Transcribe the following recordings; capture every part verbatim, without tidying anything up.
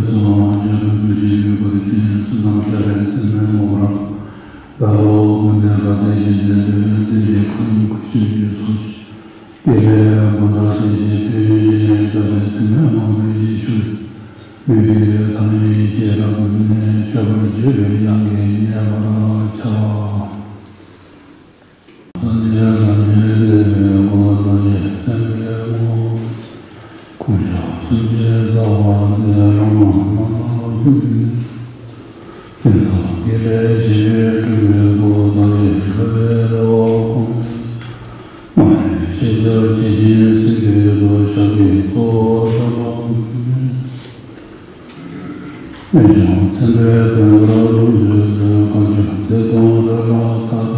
སོ། ཇོ་བོ་བདུད་བཞི་ཡི་བར་གྱི་བསོད་ནམས་ཤ་རེ་ཚད་མེད་མོ་རང་། དགའ་བོ་ཀུན་ལྡན་དགའ་ཚལ་གྱི་རྒྱན་ལྡན་རྟེན་གྱི་ཁང་ཁུ་ཆུ་ཡི་ཚོགས་ཀྱི། དེ་ལས་དགོངས་དག་སེམས་ཅན་ཕན་ཡོན་ཅི་ཡང་བསྐྱབ་པའི་དུས་མེད་མང་པོའི་རྗེས་ཤུལ། ལུས་ཀྱི་ཐ་སྙད་ཡིད་ཀྱི་རང་བཞིན་ནས་མཆོད་པར་བརྗོད་པའི་དབྱངས་ཀྱིས་མཉེས་པར་བྱ། སངས་རྒྱས་སངས་རྒྱས་འདས་པའི་སྐུ། རྡོ་རྗེ་སེམས་དཔའི་སྐུ། དཀོན་མཆོག་གསུམ་གྱི་རྩ་བ་སྟེ། བླ་མ་མ་ལ་ཀུན་ནས། ཀུན་ཏུ་དགྱེས་པའི་བྱིན་གྱིས་སྤྲུལ་པའི་སྐུ། བདག་གི་འགྲོ་བའི་རེ་བ་ཀུན། མ་ལུས་ཤེས་བྱ་ཇི་བཞིན་གཟིགས་པའི་མཐུ། ཕྱག་གི་གཙོ་བོ་ཤ་ལ་ཀུན་ནས། རྨད་བྱུང་མཚན་དཔེའི་བདེན་པར་ལོངས་སྤྱོད་མཛད། གང་བྱུང་བདེ་སྟོང་རོལ་པ་ལྟར།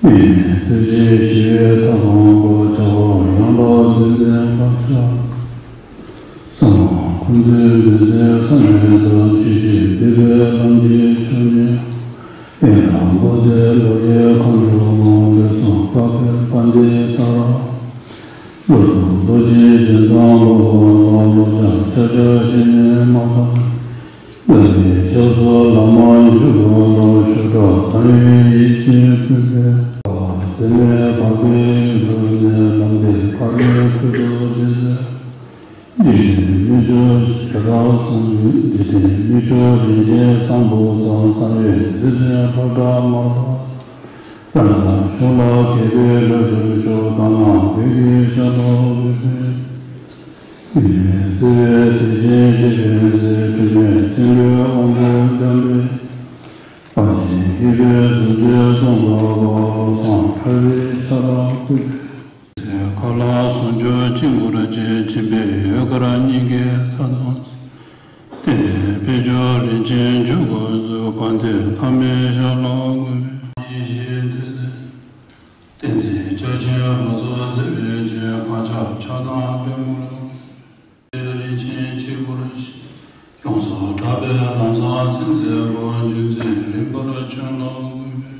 མི་མེད་བདུད་བཞི་ཞི་བའི་མཐའ་སྟོངས་པ། ཕྱག་འཁོར་ཡང་དག་འདི་ལྡན་པར་ཤོག། གསང་བ་འཁོར་འདུས་འདུས་ཚོགས་བསམ་མེད་དང་། ཆོས་ཀྱི་འདུས་པའི་ལམ་གྱི་མཆོག་ཉིད། ཡང་དག་མགོན་དེ་ལོ་ཡི་མཁའ་འགྲོ་མ། འོད་སྲུང་དཔག་པའི་དཔལ་ལྡན་ས་ར། ཀླུ་སྒྲུབ་རྡོ་རྗེ་འཆང་དང་ཀླུ་དབང་ལ། ཀློག་ཀྱང་ཕྱག་རྒྱ་ཞལ་ནས་མ་བབས། བདག་གི་ཕྱག་སོར་ལམ་མ་ཞུགས་པ་ལ། ཤོག་དྲ་དང་བའི་ཡིད་ཀྱིས་ཕུལ་བས། དེ་ནས་འཕགས་པའི་ཡུལ་དུ་གནས། ལམ་འདི་འཕགས་མའི་ཁུར་དུ་བྱིན་གསོལ། འཇིག་རྟེན་མི་མཆོག་ཞི་བ་དྭགས་སངས་རྒྱས། འཇིག་རྟེན་མི་མཆོག་རིན་ཆེན་བཟང་པོ་དང་། བསམ་ཡས་མཛེས་བཙན་འཕགས་བྲག་དམར་པོ། རབ་འབྱམས་ཤོག་ལ་མཁས་པའི་ལྷ་གྲུབ་མཆོག། དག་སྣང་བོད་ཀྱི་ཤ་ལ་ཀུན་ནས། བརྩེ་བའི་དེ་བཞིན་གཤེགས་པའི་མཛད། འཁྲུལ་མེད་ཆེན་པོའི་དབང་པོ་འཇམ་དཔལ། དཔའ་ཆེན་ཡེ་ཤེས་རྡོ་རྗེ་སྟོང་གྲགས་པ། བློ་བཟང་གྲགས་པའི་ཤ་ལ་ཀུན་ནས། མཁའ་ལ་ཟུང་འཇུག་དཀྱིལ་འཁོར་བཅས། བྱིན་པའི་འོད་དཀར་སྙིང་གའི་མཐའ་དང་མཚུངས། བསྟན་པའི་དཔལ་འབྱོར་རིན་ཆེན་འབྱུང་ཁུངས་སུ། དགོངས་མཛད་བླ་མའི་ཞབས་ལ་གུས་པས། ཡེ་ཤེས་མཐུ་རྩལ་བསྟན་འཛིན་ལྕགས་ཆེན་རོལ་མཚོ་མཛད་པའི་རྗེ། བག་ཆགས་ཆགས་སྡང་པད་མོར་རིན་ཆེན་དཀྱིལ་འཁོར་བཞི། ཡོངས་སུ་གྲགས་པའི་ལམ་བཟང་མཚན་མཛེས་པ། རྒྱུད་འཛིན་རིམ་པར་བྱོན་ལ་གུས་པས།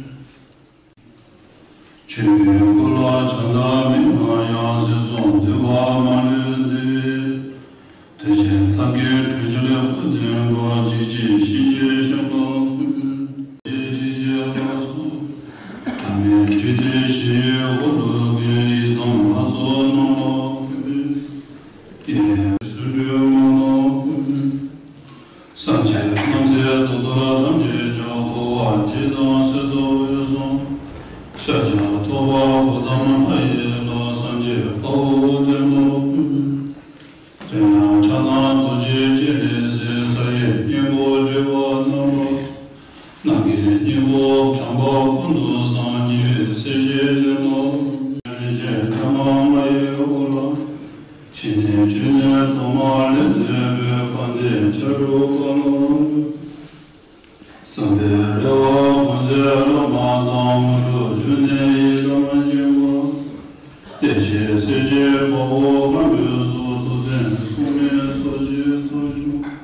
ཆོས་ཀུན་སྐུ་ལ་བྱ་དང་མི་མངའ་ཡང་། སྲིད་གསུམ་འདུས་པ་མ་ལུས་འདུལ་བའི། དོན་ཆེན་ཐབས་མཁས་གྲོལ་ཆེན་སྐུ་ལྡན་པ། འཇིགས་བྱེད་གཤིན་རྗེའི་ཞབས་ལ་གུས་པས། འཇིགས་བྱེད་ལ་སོགས་ཐ་མལ་བདུད་སྡེ་བཞི་ཡི་འཁོར་ལོ་བརྒྱན། ཡི་དམ་ལྷ་ཚོགས་རྣམས་ལ་གུས་པས། ཡི་དམ་ཡུལ་དུ་སྤྲུལ་མ་ལ་གུས་པས། སངས་རྒྱས་རྣམ་ཐོས་ཚོགས་གཏོར་ཐམས་ཅད་ཀྱང་། འཁོར་བ་འཇིག་དང་གསེར་མདོག་འོད་བཟང་། ཤཱཀྱ་ཐུབ་པ་གོ་ཏམ་ལྷ་ཡི་བླ། སངས་རྒྱས་དཔའ་བོ་དེ་ལ་གུས་པས། དེ་ཡང་ཕྱག་ན་རྡོ་རྗེ་སྤྱན་རས་གཟིགས། ས་ཡི་སྙིང་པོ་བགྲོད་པ་རྣམས་ལ། ནམ་མཁའི་སྙིང་པོ་བགྲངས་པ་ཀུན་ཏུ་བཟང་། ཉི་འོད་སེར་བྱེས་གཞོན་ནུ། རིན་ཆེན་ཐ་མ་ལྔ་ཡི་འོག་ལ། ཕྱི་ནས་བྱོན་ནས་ཐོག་མར་ལེགས་མཛད་པའི། དཔལ་ལྡན་ལྕགས་སྒྲོག་དཀར་ལ། བསམ་པའི་རེ་བ་དགོངས་མཛད་བླ་མ་དང་། དངོས་གྲུབ་འབྱུང་གནས་ཡི་དམ་བྱིན་པ། བདེ་གཤེགས་སྲས་བཅས་དཔའ་བོ་ཁམས་པའི་གཙོ། ཐུབ་བསྟན་སྲུང་མའི་ཚོགས་ཀྱིས་ཚོགས་ཞུགས།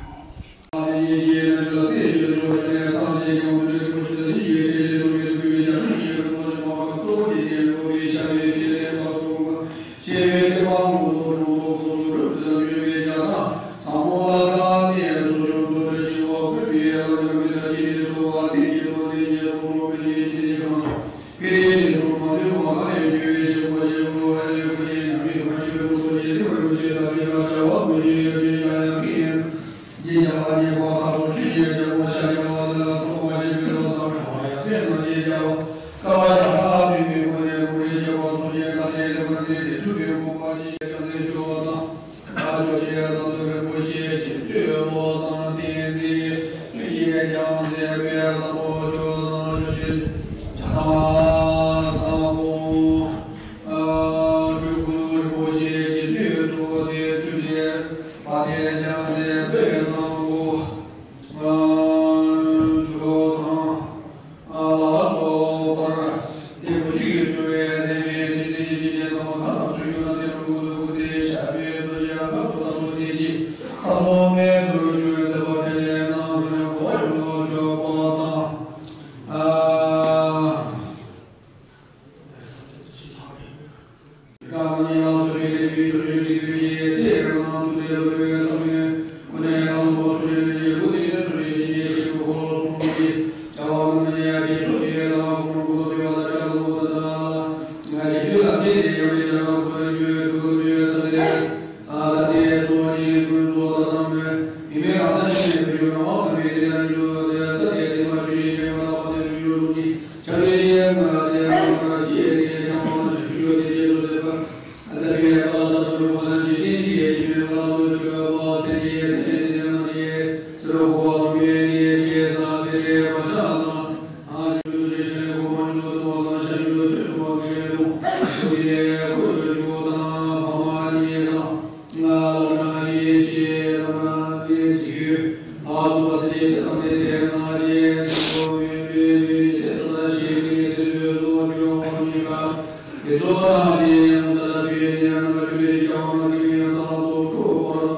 ཚོགས་རྣམས་ཀྱིས་མུ་མཐའ་དང་དུས་ཡུན་ནས་ང་ལ་སྤྲུལ་པའི་ཕྱག་དབང་གི་ཡོན་བསམ་དུ་འགྲུབ་པར།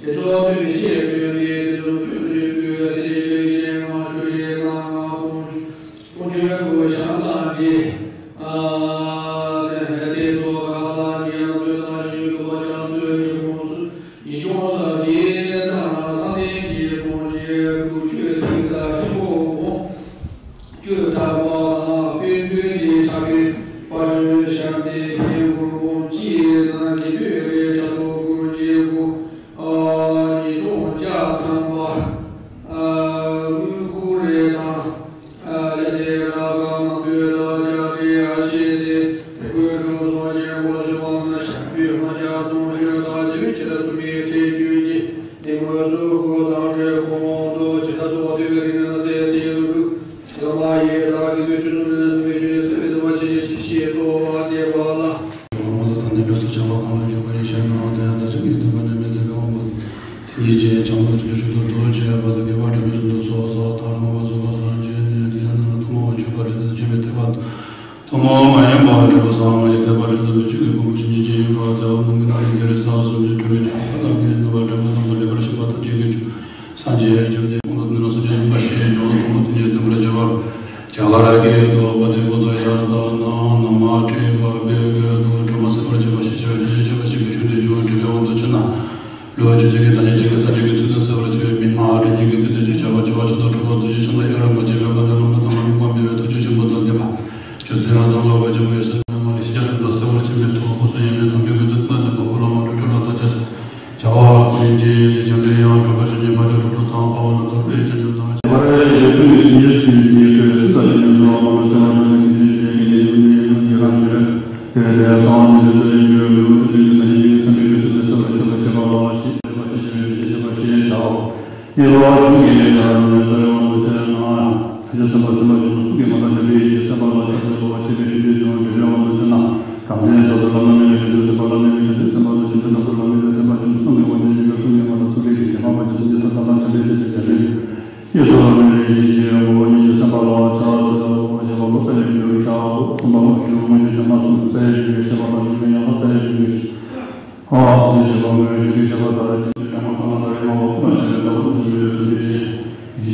དེ་ཚོགས་སྟོན་པའི་ཆེད་དུ་ཡོན་ཏན་དེ་ཚོ་བཅུ་དང་བཅུ་གསུམ་ཟེར་བའི་ཆོས་ཅན་ང་ཆོས་ཅན་ང་ང་དཀོན་དཀོན་མཆོག་གི་ཞལ་དང་འདྲེས། ཨ་དེ་ཚོ་ག་ལ་ཉན་ཚོད་དང་ཞུས་ཏོ་ཅང་ཚོད་ཉིད་ཁོངས་སུ་ཉིད་ཁོངས་སུ་རྗེ་དང་བསམ་གཏན་གྱི་སངས་རྒྱས་དྲུག་ཆོས་ཐེག་མཆོག་ཆེན་པོ་བོ། བཅུ་ཐམ་པ་དང་དཔེ་མཛོད་ཀྱི་ཕྱག་དཔེ་དཔལ་སྤྲུལ་ཞབས་བརྟན་ཧེ་མགུར་འབུམ་གཅིག་དང་དགེ་འདུན་རེ་ཕྱག་ཐོག་ཀུན་གྱི་སྐུ། ཨ་ཉིས་སྟོང་བརྒྱ་ཐམ་པ། ཨ་དངུལ་ཁུག་རེ་དང་། ཨ་ཅ་དེ་ར་ག་ང་ཚོའི་ར་ཅ་ཏྲི་ཨ་ཤེ་དེ་དེ་ཀོའི་གྲོགས་ཚོགས་ཆེན་པོ་ཞུ་བ་ན་ཤ་བུས་མ་ཅ་དུང་ཞོ་ད་ཅི་བི་ཅི་ད་སུ་མི་ཁྲེ་ཅུ་ཅི་དེ་མོ་སུ་ཁོ་དང་ཁྲེ་ཁོང་དུ་ཅི་ད་སོ་དེ་བི་རི་ན་དེ་དེ་ལུ་ཀྲུ། ཡོ་མ་ཡེ་ད་གི་དུ་ཆུ་ནུ་ནུ་ནུ་ཡུ་ཡུ་སེ་བི་སེ་བ་ཆེ་ཆེ་ཆེ་ཤེས་སོ་བ་དེ་བ་ལ། ཡོ་མ་ས་དང་ནི་བེ་སུ་ཆ་བ་གང་ལ་འཇུག་པ་ཡི་ཤ་ནུ་ཨ་དེ་ཡ་ད་ཆ་གི་དུ་བ་ནི་མེ་དེ་བེ་འོང་བ། དེ་ཉིད་ཅེས་བྱང་དུ་ཆུ་ཆུ་དུ་དུ་ཆེ་བ་དུ་དགེ་བ་དྲི་མི་སུ་དུ་སོ་སོ་ད་རང་བ་སོ་བ་སོ་རང་ཅེས་ནི་དེ་ཡ་ནི་ཐུན་མོང་བ་ཆོས་པ་རེ་དུ་ཆེ་བའི་ཐེག་པ། ཐུན་མོང་མ་ཡིན་པ་སྤྲུལ་པ་སངས་རྒྱས་ཐེག་པ་རིགས་གསུམ་པའི་ཆོས་ཀྱི་ཕུང་པོ་ཆོས་ཉིད་ཅན་ཡིན་པ་དེ་བ་ནང་གི་ནང་ནས་དེ་རེ་ས་སུམ་ཅུ་དྲུག་མའི་ཆོས་པ་དང་མིའི་ནུས་པ་འབྲས་བུ་རྣམས་དང་ལེགས་པར་ཤེས་པ་ཐམས་ཅད་ཀྱི་མཆོག་སངས་རྒྱས་བཅོམ་ལྡན་ཁོང་དུ་ནི་སངས་རྒྱས་ནམ་མཁའ་ཞེས་བྱ་བ་དང་པོ་དེ་ཉིད་སྟོན་པར་བྱ་བར། རྒྱ་གར་གྱི་རྡོ་པ་དེ་ཀོ་ཏོ་ཡ་ད་ན་ན་མ་ཏྲི་ག་བེ་གེ་དོ་སྒྲོལ་མ་སེལ་བར་བྱེད་པ་ཞེས་བྱ་བའི་དོན་ཆེན་པ་ཞིག་གི་ཤུགས་དེ་འབྱུང་བའི་སྒྲིབ་པའི་དབང་དུ་བྱས་ན། ལུས་ཅི་ཟེར་གྱི་ད་ཉིད་ཅིག་གི་ཚ་འདྲིས་ཀྱི་ཚུལ་དུ་གསལ་བར་བྱེད་པའི་མི་སྣང་རིན་ཆེན་གྱི་ཏི་སེ་ཅིག་བྱ་བ་བྱེ་བ་ཆུ་དང་འཁྲུལ་པ་དུ་ཡི་ཆུ་ལ་གཡོ་རེ་མ་བྱེད་པའི་བར་དུ་ལམ་ལ་དང་པ་ལུང་པ་མེད་པའི་ཐུགས་རྗེ་ཆེན་པོ་དང་ལྡན་པ། ཆུ་སྲིན་ཡང་ཚང་ལ་བ་ཆེན་པོ་ཡོད་སེམས་ནི་མ་ལུས་ཤེས་བྱ་དོན་དག་གསལ་བར་བྱེད་པའི་ཐོག་ཁོ་སོ་ཡང་མེད་དང་པའི་དགོས་འདོད་མ་ལྡན་པ་ཁོ་ལ་མ་འགྲོ་འཕྲོ་ལ་ལྟ་ཅེས་སོ། བྱ་བ་ཀུན་གྱི་ཡིད་ཀྱང་འདྲེན་ཡང་གྲོགས་པོ་ཆོས་ཉིད་ཕ་ཆོས་ལུགས་སྲོལ་དང་དཔའ་བོ་རྣམ་དག་པའི་བྱང་ཆུབ་དང་བྱ་བ་རེ་ཞིག་གསུང་གི་དུས་ཚོད་ཀྱི་གྲོས་སུ་ད་ཅི་ནས་བཟུང་བ་མ་ལུས་སེམས་ལ་འགྲོ་བའི་དུས་ཚོད་ཀྱི་ཉེ་ཉེ་ཉེ་རང་བྱོས། དེ་ལས་སངས་རྒྱས་ཀྱི་ཚེ་ཡི་ཇོ་བོའི་ལུས་པོ་ཆུ་ལྡན་གྱི་ད་ཉིད་ཀྱི་ཚེ་འདི་ཀུན་ཚེ་འདི་སེམས་ལ་ཆོས་པ་ཆོས་པ་ལ་ཞེས་ཆོས་པ་ཞེས་བྱ་བའི་ཆོས་ཆོས་པ་ཞེས་བྱའོ། དེ་བ་ཆུ་ཡི་ཆར་ནས་ཚེ་ཡོང་དུ་ཆེ་ན། ཐ་ཆད་སེམས་པ་སེམས་པ་ཡོངས་སུ་སུ་གིས་མ་དག་འཇམ་པའི་ཡེ་ཤེས་སེམས་པ་ལ་ཆགས་པའི་བློ་བ་ཤེས་པའི་ཤེས་འདོད་འབྱུང་བའི་འབྲས་བུའི་དབང་དུ་བྱས་ན། དྲང་དོན་རྟག་ཏུ་བླ་ན་མེད་པའི་བྱང་ཆུབ་སེམས་དཔའ་བླ་ན་མེད་པའི་བྱང་ཆུབ་སེམས་དཔའ་དང་བྱང་ཆུབ་རྣམ་གྲོལ་བླ་ན་མེད་པའི་སེམས་དཔའ་ཆེན་པོ་གསུམ་གྱི་དབང་ཆེན་ཡིན་པ་གསུམ་གྱི་མ་དག་ཚུལ་ཁྲིམས་ཀྱི་གེགས་མ་པ་ཇི་སྲིད་འདི་ལྟར་ཐམས་ཅད་མཁྱེན་པའི་ཆེད་དུ་དེ་འདྲ་ཡིན། ཡེ་ཤེས་ལ་མེད་པའི་ཡེ་ཤེས་ཀྱི་ངོ་བོ་ཉིད་ཀྱི་སེམས་དཔའ་ལ་ཕྱག་འཚལ་ལོ། ཞེས་པ་ལོ་ཙཱ་ཡི་སྦྱོར་བྱའོ། གསུམ་པ་ལོ་ཞུ་དངོས་ཀྱི་དོན་ལ་གསུམ་ཙཱ་ཡི་སྦྱོར་བའི་ཤེས་པ་དང་ཡིན་པའི་ཡང་དག་ཙཱ་ཡི་སྦྱོར་བའི་ཨ་ཟེར་ཞེས་པ་དངོས་ཡོད་ཆོས་ཀྱི་ཁྱད་པར་ལྟར་ཆོས་ཀྱི་ལྟ་བ་ལྟར་ཡང་བ་ཁོ་ན་ཆོས་ཀྱི་ལྟ་བ་ཁོ་ན་ཆོས་ཀྱི་ཡོད་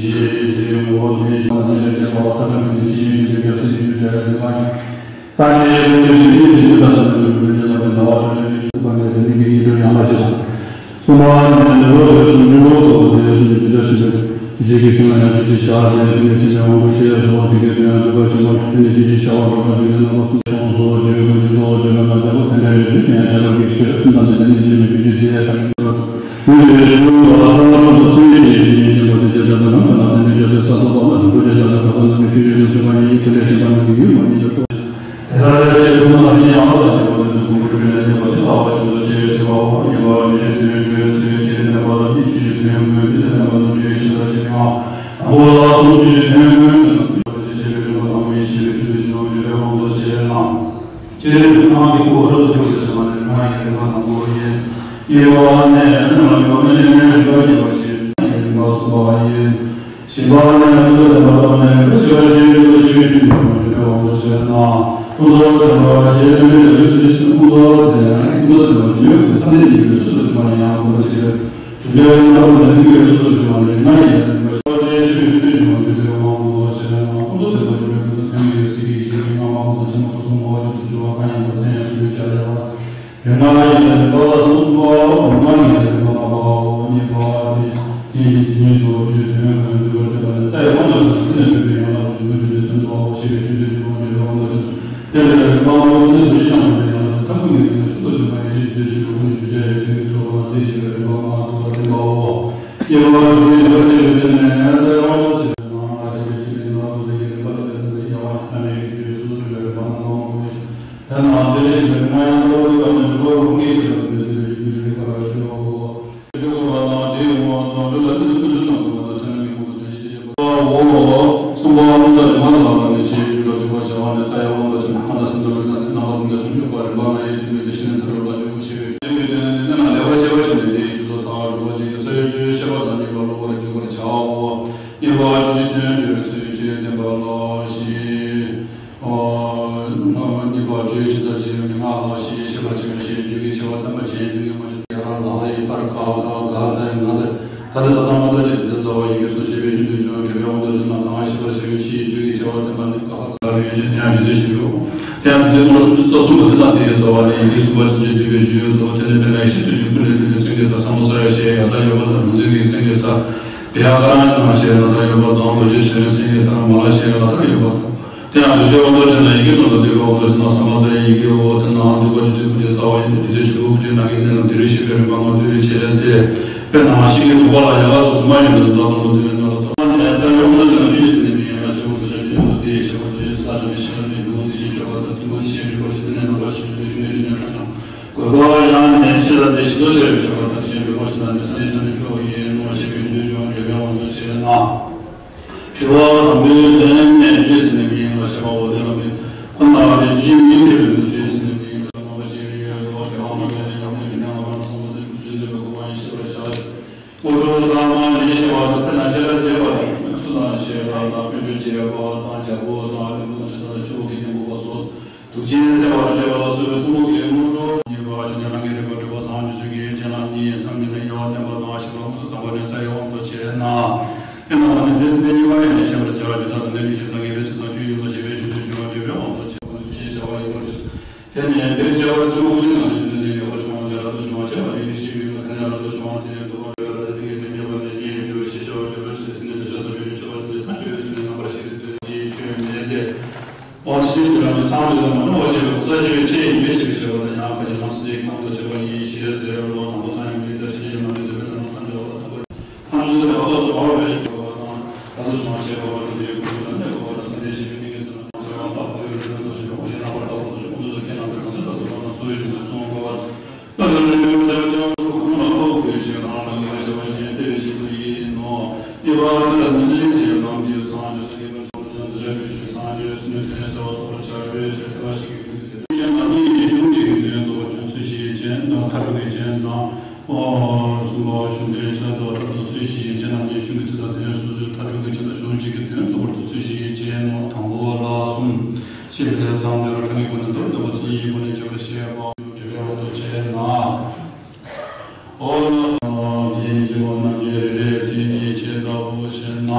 ཟེར་བའི་ཆོས་ཀྱི་ངོ་བོ་དེའི་ཞེས་པ་དང་ཆོས་ཀྱི་ཁྱད་པར་ལྟར་ཆོས་ཀྱི་ཆོས་ཀྱི་ཆོས་ཀྱི་རྒྱལ་སྲས་ཀྱི་ཆོས་ཀྱི་རྒྱལ་སྲས་ཀྱི་ངོ་བོ་ཡིན། སངས་རྒྱས་ཀྱི་ཐུགས་རྗེ་ནི་ཇི་ལྟར་དུ་ནི་འགྲུབ་པའི་ཉེ་བར་དུ་ཟླ་བ་དང་ལྡན་པའི་ཆོས་སུ་བར་ནས་རིང་མིན་གྱི་ཡིད་དུ་ཡང་ལ་ཞེས་པ། གསུམ་པ་ནི་འདུལ་བ་ལས་གསུངས་ཀྱི་ལོག་རྟོག་དེ་སུ་ནི་ཇི་ལྟར་ཞེས་པའི་ཇི་སྐད་ཤེས་ན་ཡང་ཇི་སྐད་བྱ་དེ་ནི་ཆེས་ཆེ་དབང་པོ་ཆེ་སོགས་དེ་སྐད་དུ་ཡང་འདུལ་བ་ཞེས་པ་ཇི་ནི་ཇི་སྐད་བྱ་བ་རོ་ན་ཇི་ནི་རྣམ་པ་གསུམ་གསུངས་སོ། བརྗོད་དགོས་ཀྱི་སོགས་བརྗོད་པ་ན་རྒྱལ་པོ་དེ་འདྲ་ཡོད་ཅེས་ཀྱང་བྱ་བ་གི་ཆོས་གསུམ་དང་ལྡན་ཏེ་ནི་ཇི་མི་ཇི་ཇི་ཟེར་ཡ་དང་ཡོད། ཡུལ་དེའི་ཆོས་ལ་ལྟ་བ་ཀུན་ཏུ་ཚུལ་ཤེས་ཀྱི་ཉེན་ཅིང་པོ་དེ་ཇི་ལྟར་དུ་ན་ཐ་ན་དེ་ནི་རྒྱལ་སྲས་ས་ཏོ་པ་ལ་རིན་པོ་ཆེ་ལྟར་དུ་གསང་སྔགས་ཀྱི་ཆོས་ཡོད་དུ་ཆུད་པ་ཉིད་ཀྱི་དེ་ལས་གཞན་པ་རྣམས་ཀྱི་ཡུལ་མ་ཡིན་པའི་ཐོག་དེ་ལྟར་ཞེས་པའི་ནང་ནི་ཡང་དག་ལ་འཇུག་པ་དེ་ཚོ་ཀུན་པོ་སྤྲོས་ནས་ལེགས་པར་བྱ་བ་ཞིག་ཏུ་ཤེས་བྱའོ། གཉིས་པ་རྒྱུ་ཆོས་དོན་སྤྲོས་ཚུལ་ཕྱིར་བསྟན་པ་དང་གཉིས་རྒྱུ་ཆོས་དོན་ཀུན་དེ་ལས་བསྟན་པ་དང་བརྗོད་ཤེས་པར་བྱེད་པའང་དང་པོ་ལ་གསུམ་རྒྱུ་ཆོས་དོན་ཀུན་དེ་དང་བརྗོད་པ་དེ་ཆེ་བའི་རིམ་པ་དང་མི་ཤེས་པའི་ཆོས་དེ་འབྱུང་བའི་འབྲས་བུའི་དབང་དུ་བྱས་ན། སྤྱིར་མཚན་གྱི་སྐོར་རབ་ཏུ་བརྗོད་པར་བྱ་བ་ནི་ལྔ་ཡི་རིམ་པ་དང་པོ་ཡིན། གཉིས་པ་ནི་སེམས་ལ་ནུས་པ་མི་ལྡན་པའི་རིམ་པ་བརྒྱད་པ་ཞེས་ལྔ་ཡི་རིམ་པ་གསུངས་པ་ཡིན། བཞི་པ་ནི་ཀུན་རྫོབ་བདེན་པ་དང་ནི་རིམ་པ་བཞི་པ་ཞེས་རིམ་པ་བཞི་པའི་ཆོས་ཉིད་ཀྱི་དབང་དུ་བྱས་ན། ཀུན་རྫོབ་བདེན་པ་ཞེས་པའི་ཆོས་དེ་ཀུན་རྫོབ་དེ་ཀུན་རྫོབ་བདེན་པ་ཞེས་པའི་ས་གནས་ཉིད་ཀྱི་སུ་དང་ཕྱི་མ་ཡང་དགོངས་པ་ཅི་རེད། ཆུ་ལྷའི་རྣམ་པར་ལྡན་གྱི་ཡོད་སོ་ཞུ་བ་ནི་ལྔ་ཡི་ཡང་ནི་མ་ཤེས་པ་ལས་ཤེས་པའི་ཆོས་ཉིད་ཀྱི་དབང་དུ་བྱས་ན། ཀུན་རྫོབ་བདེན་པ་ཞེས་པའི་ཀུན་རྫོབ་དོན་ཡོད་སྲིད་ཀྱི་ཞེས་པའི་སྔ་མ་ཀུན་ཏུ་ཆེན་པོ་ཐོབ་གསུམ་ངོ་བོ་ཆེད་དུ་འཇུག་པ་གང་ཡིན་པ་མཚན་ཡང་གསུམ་པའི་ཆ་ལས་པ། དེ་ལྔ་ཡི་ཡང་ནི་པ་ལ་གསུམ་པའོ། ལྔ་ཡི་ཡང་ནི་མ་ལྔ་པའོ། གཉིས་པ་དེ་དེ་ཉིད་དུ་ཆོས་དོན་ཀུན་འདུལ་བར་བསྟན་པ་ནི་རྩ་ཡི་དབང་དུ་བྱས་ནས་དེ་ནི་འདོད་པའི་ཡན་ལག་ཏུ་འཇུག་པའི་དོན་དུ་སྟོན་པའོ་ཞེས་པའི་ཆོས་དོན་གྱི་དབང་དུ་བྱས་པའི་དབང་དུ་བྱས། དེ་ལས་རིག་པ་སྔོན་པོ་ནི་རིག་བྱང་བའི་ཡན་ལག་ཏུ་ཐབས་ཀུན་གྱི་སྒོ་ནས་མཆོག་ཏུ་གྱུར་པ་ཡེ་ཤེས་ཀྱི་བདེ་གཤེགས་ཀྱི་སྐུ་ནི་བརྗོད་བྱ་ཡི་དོན་གྱི་ཐོག་ལ་དེ་ཞེས་པའི་རིག་པ་ལྔ་ཐོབ་པར་བསྟན་པའོ། སྐྱེ་བ་རིག་པའི་རིག་པ་ཆེ་བའི་ཚེ་ནས་རྩ་བའི་དབང་དུ་བྱས་པའི་ནང་ལ་ཞེས་པའི་ཆོས་དེ་ནང་ཚུལ་དེ་ཡི་རིག་པ་ལ་བརྟེན་ཟིན་པའི་ཡ་ཝ་ཨ་མའི་གི་ཆོས་སོ་སོར་གྲུབ་པའི་རིག་པ་ལྔ་ངོ་བོ་ཡིན། དེ་རྣམས་དེ་ལས་གཞན་པའི་ལྔ་ཡང་ལྟ་བ་ལུས་པ་ནི་ལུས་པ་རུ་ངེས་ཤེས་པ་དེ་ལས་དེ་ལས་གཞན་པའི་རིག་པ་ལ་སྤྱོད་པའོ། སྤྱོད་དགོས་པ་དང་དེའི་ངོ་བོ་དང་འདྲ་ལ་དེ་ནི་ཀུན་རྫོབ་རྣམ་ཀུན་པ་དང་དེ་ནི་མི་ཁོང་དུ་དྲན་ཤེས་ཏེ་བྱེད་པ། གསུམ་པ་རྣམ་དག་རིག་མ་ལ་ལ་ནི་ཆེས་རྒྱུད་ལ་འཇུག་པར་བྱ་བ་ནི་རྩ་ཡི་དབང་དུ་བྱས་ནས་ལྔ་དང་སེམས་ཙམ་པའི་ནང་ནས་རྣམ་པ་སེམས་ཙམ་སུམ་ཅུ་པ་རིམ་པ་ལྔ་ཡི་དུས་མེད་དེ་ཤེས་ནས་མཐར་ཐུག་ལ་འཇུག་པའི་ཤེས་པའི་ཆོས་དེ་ནི་ལེགས་པར་ཤེས་པར་བྱས་ནས་དེའི་རྒྱུ་ཚོགས་མཐར་གྲུབ་པ་ཅན་གྱི་རྩ་བའི་ཆོས་ཤེས་པ་དང་ཉན་པ་སློབ་པར་འཇུག་པར་བྱའོ། གཉིས་པ་རྒྱུ་ཆོས་དོན་འབྲེལ་བའི་ཚུལ་ཕྱིར་བསྟན་པ་ལ་ཞེས། ཨོ། གཉིས་པ་བརྗོད་བྱ་དང་བཅས་མན་ངག་ལ་ཞེས་ཤེས་པར་བྱ་བའི་ཞེས་བརྗོད་ཀྱི་བྱ་བ་བསྟན་པ་ཅན་ཡིན་པའི་ངེས་པ་ཞིག་ཡ་ར་ལ་ཡི་པར་ག་ག་ག་ད་ཡི་ང་ཚེ་ད་ལྟ་ད་ལྟ་མ་ད་ཅི་དེ་དེ་ཟ་བ་ཡིན་གྱི་སོ་ཞེས་པའི་ཤིན་ཏུ་འབྱུང་བ་འབྲེལ་བའི་དབང་དུ་བྱས་ན་དང་ཞེས་པར་བྱ་བའི་ཞེས་བརྗོད་ཀྱི་བྱ་བ་བསྟན་པ་ནི་ག་ག་ག་ཡོད་ཅེས་དེ་ཡང་ཇི་ལྟར་ཞུ། དེ་ཡང་ཇི་ལྟར་ལོ་སུམ་ཅུ་རྩ་གསུམ་པ་དེ་དང་དེ་ཡི་རྩ་བ་ནི་ཡི་གེ་གསུམ་པ་ཅན་གྱི་བསྡུས་པའི་བརྗོད་ཡོད་དོ། དེ་ནི་དཔེར་ན་ཡེ་ཤེས་ཚུལ་གྱི་ཀུན་ནས་བསྡུས་པའི་སེང་གེ་དང་ས་མོ་ས་ཡ་ཞེས་ཡ་མཐའ་ཡོད་པ་དང་རང་མཚན་གྱི་སེང་གེ་དང་། བྱེད་ཡག་ག་རང་ཡང་ཞེས་ལ་མཐའ་ཡོད་པ་དང་། ལོ་རྒྱུས་ཆེ་བའི་སེང་གེ་ལྟར་མ་ལ་ཞེས་ལ་མཐའ་ཡོད་པ་དང་། དེ་ཡང་ལུས་ཀྱི་དབང་དུ་བྱས་ན་ཡི་གེ་གསུམ་དང་བསྡུས་པའི་དབང་དུ་བྱས་ན་ས་མ་ས་ཡ་ཡི་གེ་འོ་དེ་ནའང་བསྡུས་པ་ཇི་སྡུད་ཀུན་གྱི་རྩ་བ་ཡིན་ཏེ། ཇི་སྡུད་ཆོས་སྐུ་ཀུན་གྱི་ནང་གི་གནད་ལ་འདིར་ཞེས་པའི་རིམ་པ་ལྔ་བསྡུས་པའི་ཕྱིར་ཏེ། དཔེར་ན་ཤིང་གི་ལྡོག་པ་ལ་ཡལ་ག་སོགས་དུ་མ་ཡིན་པའི་བདག་དང་པོ་བསྡུས་པའི་ནང་ལ་ཚང་མ་ནས་རྩ་བའི་དབང་དུ་བྱས་ན་རྒྱུད་ཀྱི་ཚིག་ནི་མི་ཡིན་ལ་ཆོས་སྐུ་དུ་བྱ་རྒྱུད་ལ་དེ་ཡི་ཤེས་པ་དེ་བཞིན་ས་ཆ་ནས་ཤེས་པ་ནི་འདུ་འཛི་ཞིང་སྤྱོད་པ་དང་དུ་མ་ཞེས་རིགས་པ་ཇི་ལྟར་ནས་ནམ་པ་ཞིག་ཏུ་ཞུ་ནས་ཞུ་ནས་ཁ་ཀྱང་། དགོས་པ་ཡང་ནས་ཤེས་རབ་དེ་ཞིག་ཏུ་ཆེར་བྱེད་པ་དང་ཞེས་འགྲོ་བ་ཕྱི་ནང་གནས་ས་ནས་ཆ་ནས་འཕྲོ་བ་ཡིན་ནོ་ཞེས་པའི་ཞུ་འདོད་བྱུང་བ་འགྲེལ་པའི་དབང་དུ་བྱས་ན། དྲི་བ་དང་པོའི་དོན་ནས་རྗེས་ཟིན་ནས་མི་ཡིན་ལ་ཞེས་པའོ། དེ་ལ་མི་ཁོ་ན་རེ་ཇི་མིན་ཐེབས་པའི་རྗེས་ཟིན་ནས་མི་ཡིན་ལ་ནང་པ་ཞེས་ཡོད་ལ་དྲི་བ་མ་དོན་ནས་ཡང་མོས་ཀྱི་ནང་ལ་མ་སོང་བ་དེ་ཀུན་རྫུན་ལས་པའི་གོ་བ་ཡིན་ཞེས་པར་བྱ། དངོས་གྲུབ་ལ་མ་ཡིན་ཞེས་པ་དང་ཚེ་ན་ཤེས་རབ་རྒྱས་པ་དང་ཚུལ་དང་ཞེས་པ་དང་དཔལ་འབྱོར་རྒྱས་པ་དང་རྒྱལ་པོ་དང་བློན་པོ་དང་ཇི་ལྟར་ཆུ་བོ་གི་ནི་འབུབས་པ་སོགས། དུག་ཅན་སེལ་བ་དང་བཅས་པ་ལ་སོགས་པའི་གཏུམ་པོ་གི་དངོས་གྲུབ། གཉིས་པ་ཞུ་ནས་རང་གི་རིག་པ་སྤྲོས་པ་སངས་རྒྱས་ཚུལ་གྱི་རྒྱན་ལ་གཉིས་མཚམས་ཀྱི་ནི་དབྱེ་བ་བསྟན་པ་དང་ཞེས་པ་དངོས་སུ་དམ་པ་ནི་རྩ་བའི་དབང་དུ་བྱས་ན། དེ་ལ་མ་ནི་དེ་སྲིད་དེ་གཉིས་པ་ཡང་ནི་ཤེས་པར་བྱ་བ་རྒྱུ་དང་དོན་ལྡན་མིང་ཅན་དང་ངེས་པའི་ཚིག་དང་རྒྱུ་ཡིན་ལ་ཞེས་པའི་ཞུ་འདོད་བྱུང་བ་འགྲེལ་པའི་དབང་དུ་བྱས་པ་ནི་རྒྱུ་ཞེས་བྱ་བ་ཡིན་པར་བརྗོད། དེ་ནི་དཔེར་བྱ་བ་བཙུན་མོ་ཀུན་གྱི་ནང་ནས་རྒྱུ་ནི་ཡོད་པར་བྱུང་བ་ལས་རབ་ཏུ་བྱུང་བ་བྱས་པ་ནི་ཡེ་ཤེས་ཡོད་པ་དེ་ནས་རབ་ཏུ་བྱུང་བ་དེ་ནི་འདུལ་བ་ལས་རབ་ཏུ་དེ་ཉིད་ཀྱི་མཉམ་པ་ནི་ཉིད་ཡིན་འགྲོ་ཞེས་བྱ་བ་བརྗོད་པའི་ཕྱིར་དེ་ནི་འདོད་ཆགས་དང་བྲལ་བའི་སྤྱོད་པ་དེ་ནི་སངས་རྒྱས་པའི་ཚུལ་ནི་རྣམ་པར་ཤེས་པའི་དོན་གྱི་ཆོས་མེད་དེ། འོ་ཕྱི་ཕྱིར་དུ་རང་ཉིད་སངས་རྒྱས་སུ་མ་འགྲོ་བ་ཞེས་པའི་གོ་ས་ཞེས་པའི་ཆེད་ཡིན་པའི་ཕྱིར་ཞེས་པ་དང་ཡང་ཕལ་ཆེར་ལམ་སྲིད་ཀྱི་ཁམས་དང་བཅས་པ་ཡིན་ཞེས་ཟེར་རོ། དང་པོ་དང་ཡང་མིན་ཏེ་ཕྱི་ཕྱིར་མ་འགྲོ་འདོད་པའི་ལམ་སངས་རྒྱས་པ་ཚང་པོ། ཐམས་ཅད་དུ་བདག་ཏུ་གཟུང་བ་བས་སྐྱོ་བ་དང་། བདག་ཏུ་བྱུང་བ་བྱས་པ་བར་དུ་དེའི་ཀུན་རྫོབ་ནི་གོ་བ་དང་སེམས་ལྡན་ཞེས་པའི་གཏིང་གི་ཚུལ་ལ་སྣང་ཚུལ་ལ་བདག་པོ་ཆོས་ཀྱི་དོན་དུ་ཞེས་པ་ཞེས་རྣམ་པར་བརྟག་པ་དང་ཞེས་ཀུན་རྫོབ་ཀྱི་ཁྱད་རྣམ་པའི་གང་ཟག་ལྟ་བུ་རང་དང་ཚུལ་བཞིན་དུ་གསུངས་པ། ལྟ་བུ་ནི་མེད་པར་བྱ་བའི་སྐྱེ་བ་ཚོགས་ཀུན་ལ་དཔག་པའི་ཕྱིར་རང་ལ་ངེས་པར་བྱ་བ་གཞན་ཐེ་བའི་ཕྱིར་དུ་ཡིན་ནོ། གཉིས་པ་དེ་ལ་མི་འཛིན་ཅིང་ལམ་གྱི་སངས་རྒྱས་སུ་ངེས་པར་བྱ་བ་གཞན་དུ་བྱ་བའི་ཕྱིར་སངས་རྒྱས་སུ་ནི་དོན་གསལ་བ་རྟོགས་པར་བྱ་བའི་ཕྱིར་ཐེ་བ་ཞིག་གི་རྒྱུ་དེ་ཅན་དང་གཉིས་ཀྱི་གཞུང་གཅིག་གི་དོན་རྫོགས་པར་གྱུར་ཚུལ་ཞེས་བྱའི་རྒྱན་དང་མཐར་ཐུག་གི་རྒྱན་དང་། གསུམ་པ་གཞུང་དོན་ཆེན་དུ་ཐར་ཐུབ་ཚུལ་ཞེས་བྱས་ན་ནི་གཞུང་གི་ཚིག་དང་དོན་སོ་སོའི་མཐར་ཐུག་གི་ཆེན་དང་གཞུང་གཅིག་གི་དོན་རྫོགས་པར་ཐུབ་ཚུལ་ཞེས་བྱས་ནོ། དང་པོ་ལ་གསུམ། ཞེས་པས་སངས་རྒྱས་ལ་གྲངས་ཀྱི་སྒོ་ནས་མདོར་བསྡུ་བ་ཚིག་གཉིས་སྒོ་ནས་འགྲེལ་པར་བཤད་པ་འགྲེལ་པའི་དབང་དུ་བྱས་ན། འོ་ན་དེ་ཉིད་ཀྱི་སྒོ་རྣམ་འབྱེད་རེ་རེ་ཚིག་གཉིས་ཆེད་ལྟ་བུ་བྱས་ན།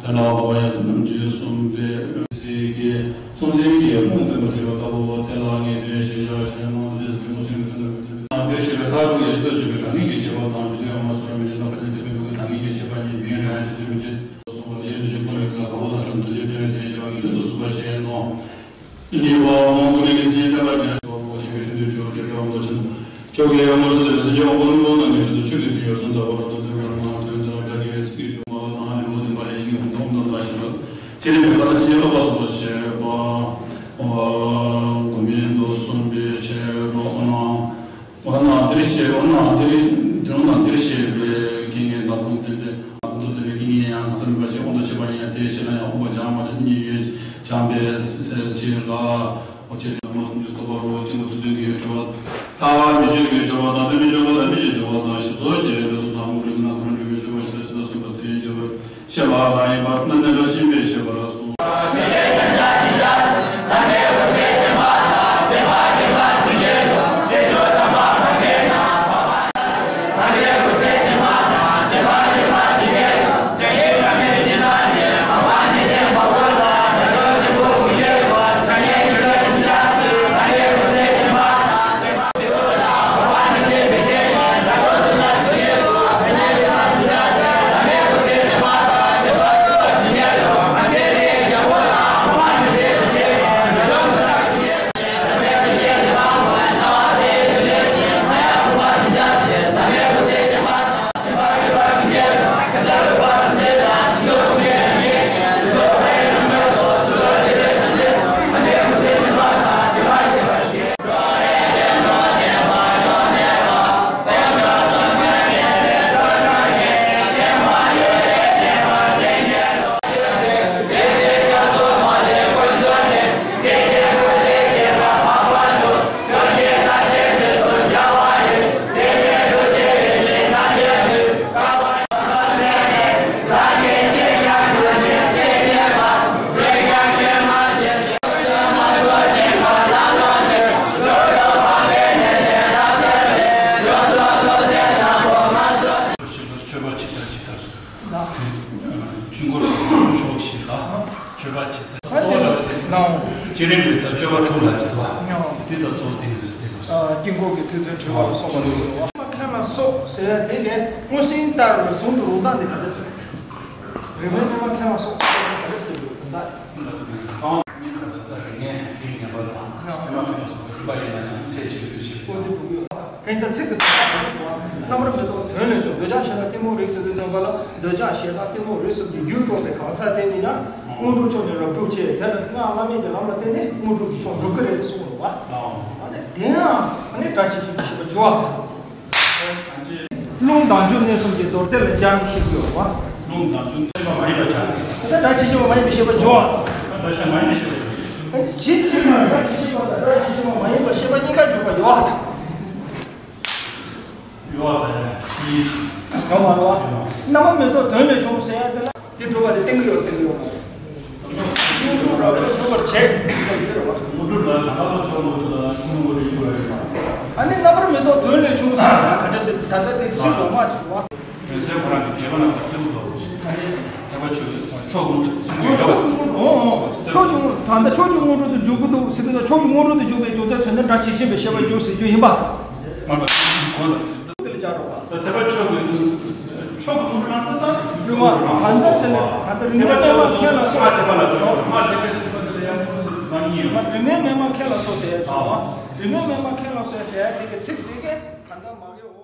དེ་ལ་འོ་ཡ་ཚིག་རྣམ་འབྱེད་གསུམ་པའི་ཚིག་གི་གསུམ་ཚན་གྱི་ལུང་བསྟན་པ་དྲི་བ་ལྟ་བུ་དེ་ལ་ངེས་དོན་ཞེས་བྱ་ཞེས་ནོ། འདི་ཚིག་གི་མུ་ཚིག་གི་དོན་དུ་དེ་ཞེས་པའི་མཐར་ཐུག་ཡི་ལྟོས་ཆོས་ཀྱི་དྲང་ངེས་ཀྱི་ཤེས་པ་དང་། རྒྱུ་དོན་ཡང་མ་སོགས་མི་འཇིག་རྟེན་པ་ནི་དེ་ཕན་ཕུགས་ཀྱི་དྲང་ངེས་ཀྱི་ཤེས་པ་ཉིད་མིང་དྲང་ཡང་ཆོས་ཅན་མི་འབྱེད། སོགས་པ་ལས་གཞན་དུ་འཇུག་པ་ཡོད་ཀྱང་དང་པོ་དང་ཁྲིམས་འདུ་བྱེད་པའི་དོན་ཡོད་པ་ཉིད་དོན་དུ་གསུངས་པ་ཞེས་ནོ། གཉིས་པ་དབང་པོ་རིགས་ཀྱི་སེམས་བརྟན་པ་ཉིད་ཞེས་པ་ཆེན་པོའི་ཆོས་འདུལ་སྦྱོར་གྱི་དབང་དུ་བྱས་ནས། ཆོས་ཀྱི་དབང་པོ་ཆེན་པོ་སེམས་ཅན་དབང་པོ་རྣོན་པོ་རྣམས་ཀྱི་ཆེད་དུ་ཆོས་ཀྱི་དོན་ཡོད་གསུངས་ལྟ་བུ་རབ་ཏུ་བསྟན་པ་ལ་དོན་དེ་ལ་སྒྲ་དགེ་བའི་ཚིག་གིས་བྱུང་བ་དང་ལེའུ་བདུན་པ་ལས་ཡིག་གི་མདོ་མདོ་ལ་ཞེས་པ། ཚིག་རིམ་པའི་ཁ་སང་ཕྱིན་ཅི་ལོག་པ་གསུངས་པ་ཞེས་པ། གོ་མིན་དུ་གསུངས་པའི་ཕྱིར་རོ། འོ་ན། འོ་ན་འདིར་ཞེས་འོ་ན་འདིར་འོ་ན་འདིར་ཞེས་པའི་རྐྱེན་ངན་དང་ཁུངས་བསྟན་ཏེ། ཁུངས་སུ་བསྟན་པའི་རྐྱེན་ངན་ཡང་གང་ཟག་མིན་པ་ཞིག་དབང་དུ་བྱས་པ་ཡིན་ཡང་དེའི་ཕྱིར་ན་ཡང་དབང་པོ་སྦྱངས་མ་བྱས་གཉིས་ཡོད་སྦྱངས་པའི་ཕྱིར་ལ། འོ་ཕྱིར་ཡང་མ་གསུངས་ཏེ་ཐོབ་པ་རོ། གཅིག་མ་དུ་ཚུལ་གྱི་སྦྱོར་བ། ལྷག་པར་མི་ཆོས་ཀྱི་སྦྱོར་བ་དང་དོན་མི་སྦྱོར་བ་དང་མི་ཆོས་སྦྱོར་བ་དང་ཞེས་སོགས་ཀྱི་ལུགས་སུ་དང་པོ་ལུགས་ན་གང་འགྲོ་བའི་སྦྱོར་བ་ཞེས་པ་གསུངས་པ་དེའི་སྦྱོར་བ། ཤེས་པ་གང་ཡིན་པ་རྣམ་ལྔ་ཤེས་པས་ཤེས་པར་གསུངས། ཡོ་ཁྲུ་ལ་ཅི་ཐུ་བ། དེ་དང་གཙོ་བོ་དེ་འདུག་ཟེར་དེ་འདུག་དཀྱིལ་འཁོར་གྱི་ཐོས་བརྩོན་དྲི་བ་ལ་སོགས་པ་འདུག་རེ་མ་མཁན་ལ་སོགས་ཟེར་ཡ་དེ་ལས་མངོན་སུམ་ལྟར་རེ་ཟུང་དུ་རུང་སྟངས་དེ་ག་རེ་ཟེར། རེ་མ་མཁན་ལ་སོགས་ཟེར་ཡ་ག་རེ་ཟེར་དགོས་དོན་དག་གཉིས་ཁར་ཚོད་ལྟ་རེ་ངན་དེ་ངན་པ་དང་རེ་མ་མཁན་ལ་སོགས་པའི་རིགས་པ་ཡིན་ན་ཡང་ཚད་ཆེ་རྒྱུ་ཆེ། ཨོ་དེ་འགྲོ་གི་ཡོད། གན་ས་ཚིག་ཏུ་རྣམ་པར་མི་རྟོག་དོན་ལས་བྱུང་། འདོད་ཆགས་ཞེ་སྡང་གཏི་མུག་རིགས་སུ་འདུས་ཙམ་པ་ལ། འདོད་ཆགས་ཞེ་སྡང་གཏི་མུག་རིགས་སུ་འདུས་རྒྱུར་གྲུབ་པའི་གང་ཟག་དེ་ནི་ཡང་དངོས་གྲུབ་མཆོག་ནི་རབ་བསྒྲུབ་ཆེ། དེ་ལ་སྔགས་བླ་མེད་ཀྱི་ལམ་ལ་བརྟེན་ནས་དངོས་གྲུབ་ཀྱི་མཆོག་འགྲུབ་ཀྱི་རེད་གསུངས་པ་རེད་བ། ཨ་ནི་དེ་ཡང་ཨ་ནི་སྒྲ་ཇི་བཞིན་ཤེས་པར་འགྱུར་བ་དང་། རླུང་ལྡང་འཇུག་གནས་གསུམ་གྱི་མདོར་བསྟན་ལ་སྦྱར་ནས་བཤད་ཀྱི་ཡོད་པ། རླུང་ལྡང་འཇུག་ཤེས་པ་མ་ཡིན་པར་བྱ། ད་སྒྲ་ཇི་བཞིན་པ་མ་ཡིན་པའི་ཤེས་པ་འབྱུང་བ་དང་། སྒྲ་ཇི་བཞིན་མ་ཡིན་པའི་ཤེས་པ་འབྱུང་། ཇི་ཇི་ལྟར་སྒྲ་ཇི་བཞིན་པ་དང་སྒྲ་ཇི་བཞིན་པ་མ་ཡིན་པའི་ཤེས་པ་གཉིས་ཀ་འཇུག་པ་ཡོད་པ་དང་། ཡོད་པ་དང་། ཡོད་མ་རེད་བ། རྣམ་པར་མི་རྟོག་དོན་ལས་བྱུང་ཟེར་ཡ་དེ་ལ་དེ་སྒྲུབ་པ་དེ་བསྟན་གྱི་ཡོད་བསྟན་གྱི་ཡོད་མ་རེད། དངོས་གྲུབ་རབ་ཏུ་འགྲུབ་པར་བྱེད་ཟེར་གྱི་རེད་བ། དངོས་གྲུབ་ལ་ད་ལྟ་ལ་ཆོག་མི་འདུག་ལ་དངོས་གྲུབ་ཡོད་རེད་བ། ཨ་ནི་རྣམ་པར་མི་རྟོག་དོན་ལས་བྱུང་ཟེར་ཡ་ག་འདྲ་ཟེར། ད་ལྟ་དེ་ཚིག་ལོག་མ་བྱུང་བ། དོན་གསལ་ཁོ་རང་གི་དད་པ་ལ་གསལ་པོ་འདུག་དད་པ་ཆོས་ཆོས་དངོས་གྲུབ་ཟེར་གྱི་ཡོད་པ། ཨོ་ཨོ། ཆོས་ཀྱི་དངོས་ད་ལྟ་ཆོས་ཀྱི་དངོས་གྲུབ་ཏུ་འཇུག་གི་འདུག་ཟེར་གྱི་འདུག་ཆོས་ཀྱི་དངོས་གྲུབ་ཏུ་འཇུག་པའི་རྒྱུ་མཚན་མཚོན་ན་སྒྲ་ཇི་བཞིན་པའི་ཤེས་པ་འགྱུར་ཟེར་རྒྱུ་ཡིན་པ། མ་གཏོགས་གོ་ལ། དེ་ལ་སྦྱར་རོགས། ད་དད་པ་ཆོས་ཀྱི་ཆོས་ཀྱི་དངོས་གྲུབ་རང་ད་ལྟ་ཡོད་མ་རེད། ད་ལྟ་དེ་ལ་ད་ལྟ་རིགས་ངན་པས་མ་མཁན་ལ་སོགས་ཟེར་བ་ལ་ཆོས་མ་དད་པའི་དེ་ལ་ཡང་མ་ཉེས་ཡོད། མ་རིགས་ངན་པས་མ་མཁན་ལ་སོགས་ཟེར་ཡ་ཆོས་མ་རིགས་ངན་པས་མ་མཁན་ལ་སོགས་ཟེར་ཡ་དེ་གི་ཚིག་དེ་གས་ད་ལྟ་མ་གི་འོ།